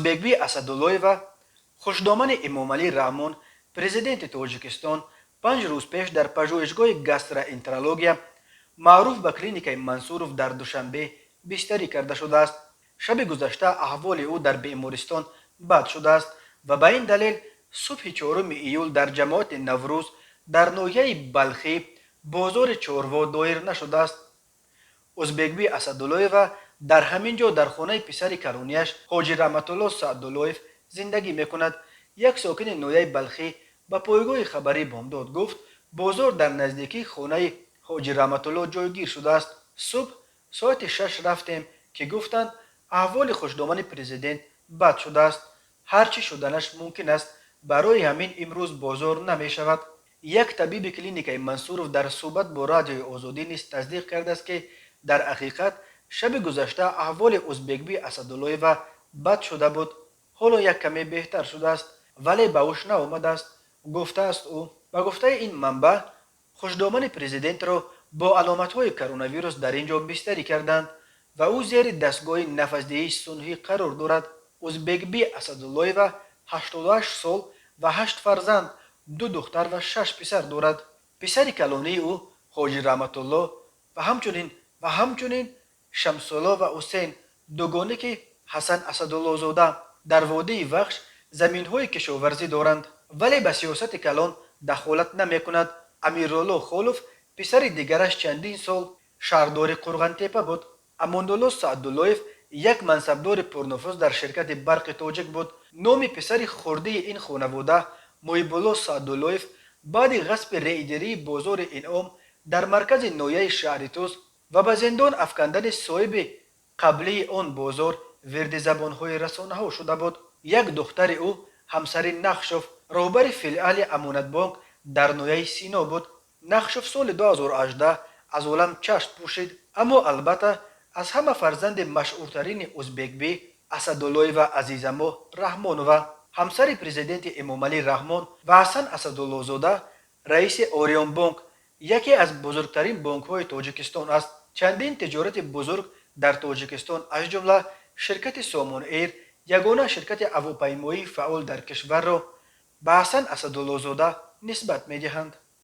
Узбекби Асадуллоева, хушдомани Эмомалӣ Раҳмон, президенти Тоҷикистон, 5 рӯз пеш дар пажӯҳишгоҳи гастроэнтерология, маъруф ба клиникаи Мансуров, дар Душанбе бистарӣ карда шудааст. Шаби гузашта аҳволи ӯ дар бемористон бад шудааст ва ба ин далел субҳи 4 июл дар ҷамоати Наврӯз дар ноҳияи Балхӣ бозори чорво доир нашудааст. Узбекби Асадуллоева дар ҳамин ҷо дар хонаи писари калонияш Ҳоҷи Раҳматулло Саъдуллоев зиндагӣ мекунад. Як сокини ноҳияи Балхӣ ба пойгоҳи хабарии «Бомдод» гуфт, бозор дар наздикии хонаи Ҳоҷи Раҳматулло ҷойгир шудааст. Субҳ соати 6 рафтем, ки гуфтанд, аҳволи хушдомани президент бад шудааст, ҳар чӣ шуданаш мумкин аст, барои ҳамин имрӯз бозор намешавад. Як табиби клиникаи Мансуров дар суҳбат бо Радиои Озодӣ низ тасдиқ кардааст, ки дар ҳақиқат шаби гузашта аҳволи Узбекби Асадуллоева бад шуда буд. Ҳоло як каме беҳтар шудааст, вале ба ҳуш наомадааст, гуфтааст ӯ. Ба гуфтаи ин манбаъ, хушдомани президентро бо аломатҳои коронавирус дар ин ҷо бистарӣ карданд ва ӯ зери дастгоҳи нафасдиҳии сунъӣ қарор дорад. Узбекби Асадуллоева 88 сол ва ҳашт фарзанд, ду духтар ва шаш писар дорад. Писари калонии ӯ Ҳоҷи Раҳматулло ва ҳамчунин Шамсулло ва Ҳусейн, дугонаки Ҳасан Асадуллозода, дар водии Вахш заминҳои кишоварзӣ доранд, вале ба сиёсати калон дахолат намекунад. Амирулло Холов, писари дигараш, чандин сол шаҳрдори Қурғонтеппа буд. Амонулло Саъдуллоев як мансабдори пурнуфуз дар ширкати «Барқи Тоҷик» буд. Номи писари хурдии ин хонавода, Муҳибулло Саъдуллоев, баъди ғасби рейдерии бозори Инъом дар маркази ноҳияи шаҳри Тус ва ба зиндон афкандани соҳиби қаблии он бозор вирди забонҳои расонаҳо шуда буд. Як духтари ӯ ҳамсари Нақшов, роҳбари филиали Амонатбонк дар ноҳияи Сино буд. Нақшов соли 2018 аз олам чашм пӯшид. Аммо, албатта, аз ҳама фарзанди машҳуртарини Узбекбӣ Асадуллоева Азизамоҳ Раҳмонова, ҳамсари президенти Эмомалӣ Раҳмон ва Ҳасан Асадуллозода, раиси Орионбонк, яке аз бузургтарин бонкҳои Тоҷикистон аст. Чандин тиҷорати бузург дар Тоҷикистон, аз ҷумла ширкати Сомон Эйр, ягона ширкати ҳавопаймоии фаъол дар кишварро ба Ҳасан Асадуллозода нисбат медиҳанд.